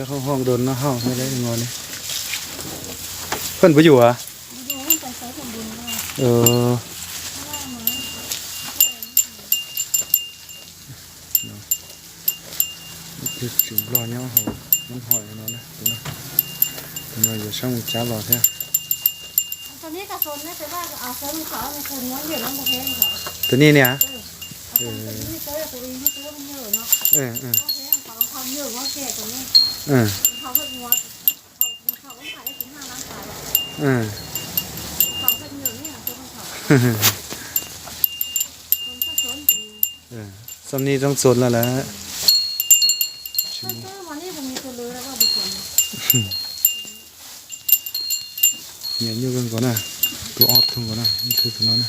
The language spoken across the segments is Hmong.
Hoo hoo doos noj hauj thiab li no li. Phaj puas yus as? Tus nplog nyob hauv Nab Hoi no na, tus no, tus no yuav sab mus cab los thiab. Tus nej niag, xam ni zoo xaus lawm lawm. Nyiam nyuj kawg nkaus na, tus ob tug nkaus na, ib tug tus no na,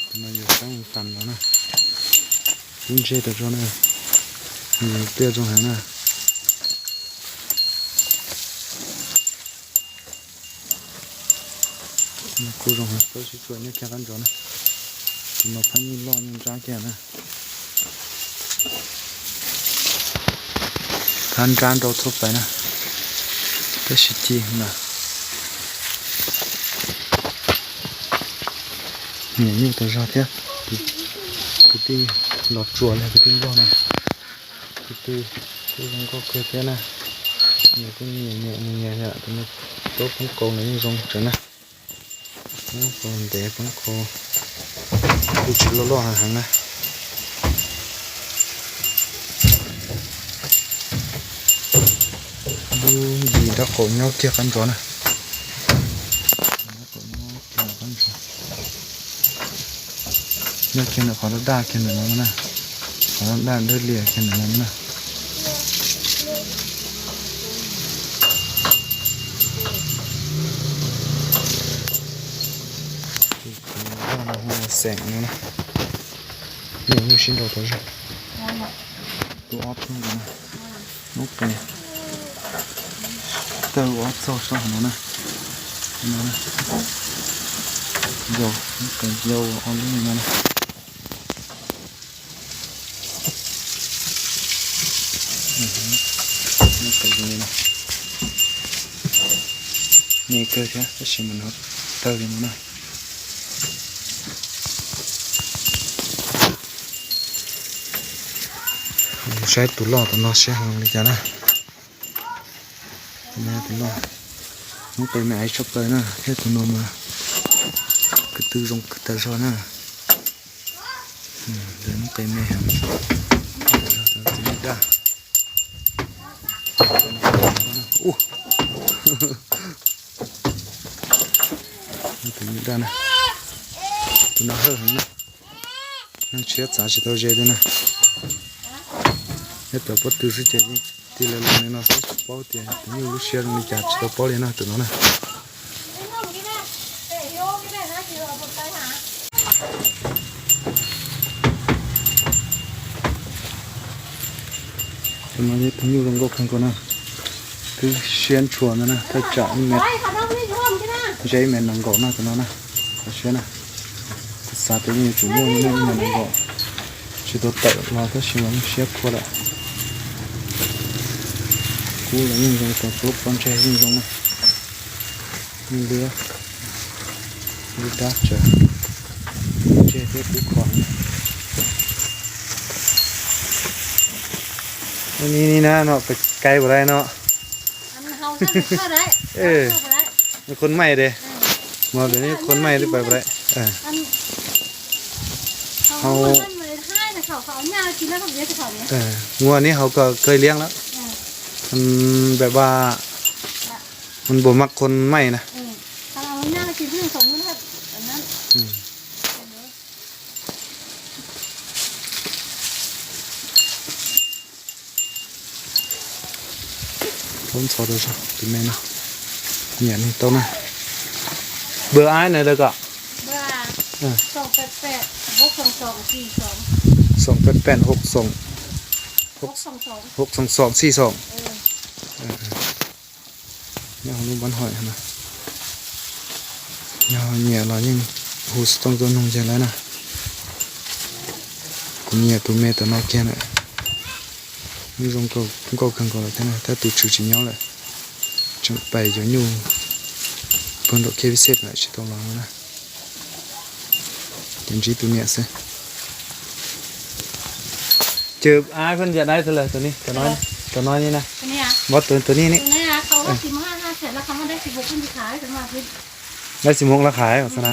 tus no yuav sab mus tas los na, kub ntsej tas zog na, nws pliaj zoo heev na. Kuj zoo heev, txawj sib tsuam nyob kiag qab ntsos na, tus no phab nyuj loj nyuj nrab kiag na. Phab nrab nrau txhua pais na, tab sis ci na. Nyiam nyuj tas zog thiab, kwv tij los tsuas li kwv tij nplog na, kwv tij kuj zoo nkauj kawg thiab na. Nyiam kuj nyiam, nyiam mus nyiam yom, tus no tub poob kaus los yeej zoo tsev na. Poob kaus ntev, poob kaus kuj tsis loj loj heev na. Lub yim nraub qaum nyob kiag qab ntsos na. Nyob kiag ntawm qhov daj daj kiag ntawm no na, qhov daj daj dawb lias kiag ntawm no na. Xeem no na, nyiam nyuj sib nraus tas zog. Tus ob tug ntawd na, noob qes tawg ua ob txog sab hauv no na. Yau, noob qes yau ob lub no na. Noob qes zoo li no, me kawg thiab tab sis mas nws tawg li no na. Saib tus loj tus no seb zoo li cas na. Tus no, noob qes me aiv tshaj plaws na, thiab tus no mas kwv tw zoo kawg tas zog na. Ntawm noob qes me heev, tus nyuj daj. Tus nyuj daj na, tus no hawj heev na, neeg tshiab txav tsis tau ze li na. Nyob tom pob tw xwb ces yeej tig los los li no xwb, tsis paub tias tus nyuj lub siab zoo li cas tsis tau paub li na tus no na. Tus no yog tus nyuj zoo nkauj kawg nkaus na, twb siab ntshua ntag na, thaj tsam ib mev, ze ib mev nees nkaum na tus no na, siab na. Kuv xav tias yeej yuav tsum muaj ib mev nees nkaum, tsis tau tawm los tab sis mas yeej siab khuav lawm. Kub los yeej zoo, tus kub pob ntseg yeej zoo na. Yeej liab, liab dab tsawv, ntseg thiab kub kho. Ni ni na no, kais puas dai no. Nws khoom maij de, mas pem ni khoom maij twb pais puas dai. Hau, muaj ni hauv kawg liab lawm, peb ba, npaum mas khoom maij na. Thaub ntxhov rau zog tus me no, nyiam li tau na. Npawb ai na lawv kom? Xoom peb pem hauv xoom, hauv xoom xoom xij xoom. Nyob hauv lub npab hoi no, yog nyiam los yeej hu xov tooj tuaj nug yawg lawv na. Nyiam tus me tom no kiag na. Nyuj zoo nkauj kawg nkaus lawm thiab na, tab tus tswv tsis nyob lawm, tseem pais yuav nyuj puag nraum K B Z lawm tsis tau los no na. Ces ntsib tus niam xwb. Ces a koj yam dai tus lawm tus ni, tus no ni na. Vov tus tus ni ni. Dai xi moos los khais xwb na.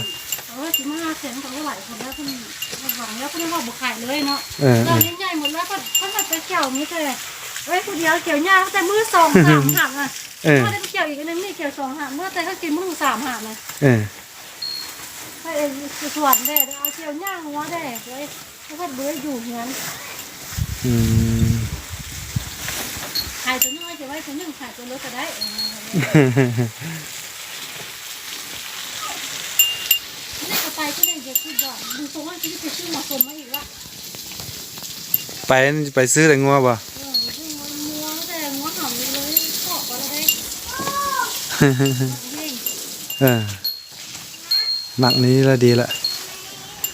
Pais, pais xwb tas nguav as. Nặng lý là đi lận.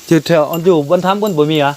Chứ theo ông chủ vẫn thăm vẫn bố mì à?